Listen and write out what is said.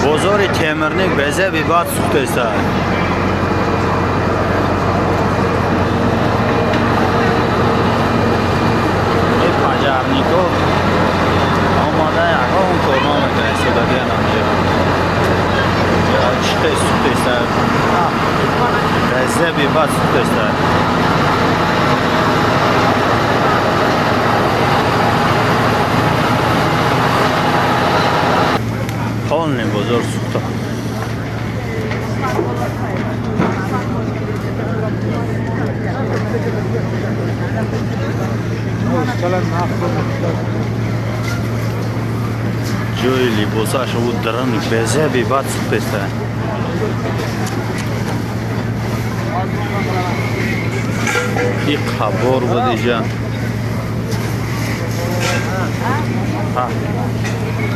Бозори Темирник безеби бад сӯхтеста. И пожарнико омада ягон кор намекунад, истодагиан анҷо. Чӣ сӯхтеста? Безеби бад сӯхтеста. Полный бозор сӯхта. Ҷои либосаш ӯ дарани безеби бад сӯхтеста. И қабор буд иҷа.